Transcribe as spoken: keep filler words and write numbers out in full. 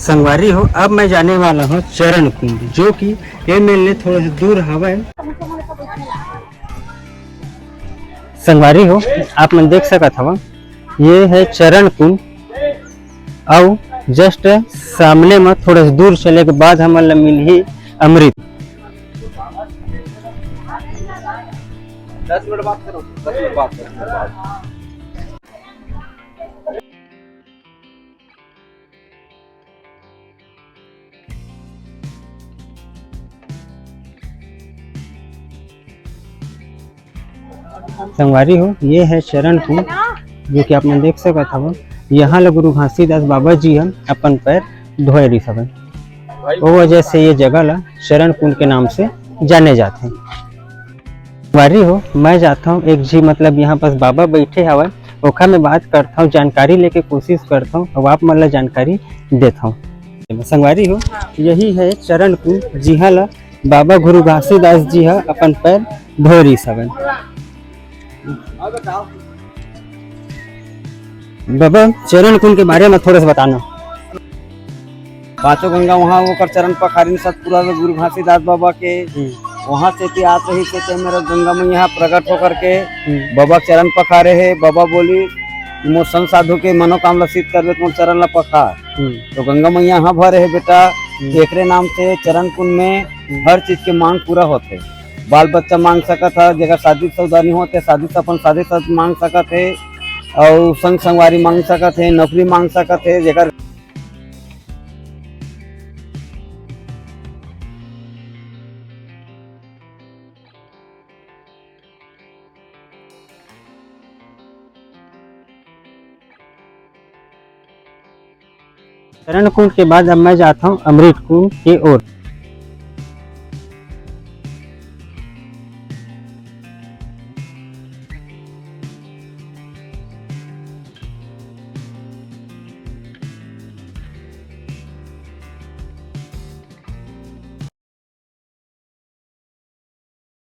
संगवारी हो, अब मैं जाने वाला हूँ चरण कुंड, जो कि ए मेर ले थोड़ा सा दूर हवय। संगवारी हो, आप मन देख सकत हव, ये है चरण कुंड, अउ just सामने में थोड़ा सा दूर चले के बाद हमन ला मिलही अमृत। दस मिनट बात करो, दस मिनट बात करो। संगवारी हो, ये है चरण कुंड, जो कि आप मन देख सकत हव। यहाँ ल गुरु घासीदास बाबा जी ह अपन पैर धोए रिहिस हवय। ओ वजह से ये जगह ला चरण कुंड के नाम से जाने जाथे। संगवारी हो, मैं जाथव एक झी, मतलब यहाँ पास बाबा बैठे हवय, ओखा में बात करथव, जानकारी लेके कोशिश करथव, अउ आप मन ला जानकारी देथव। संगवारी हो, यही है चरण कुंड, जिहाँ ला बाबा गुरु घासीदास जी ह अपन पैर धोए रिहिस हवय। बाबा, चरण कुंड के बारे में थोड़ा सा बताना। पांचों गंगा वहाँ ओकर चरण पखारिन सतपुरा में गुरु घासीदास बाबा के। हम्म। वहाँ से भी आत रहिस हे, ते मेर गंगा मैया प्रकट होकर के हम्म। बाबा के चरण पखारे हे। बाबा बोली कि मोर संत साधु के मनोकामना सिद्ध करबे त मोर चरण ला पखार। हम्म। तो गंगा मैया हाँ भरे हे बेटा, हम्म। एकरे नाम से चरण कुंड में हम्म। हर चीज के मांग पूरा होथे। बाल बच्चा मांग सकत हे, जेकर शादी सौदा नहीं होते, शादी से अपन शादी से मांग सकत हे, अउ संग संगवारी मांग सकत हे, नौकरी मांग सकत हे, जेकर चरण कुंड के बाद अब मैं जात हूँ अमृत कुंड के ओर।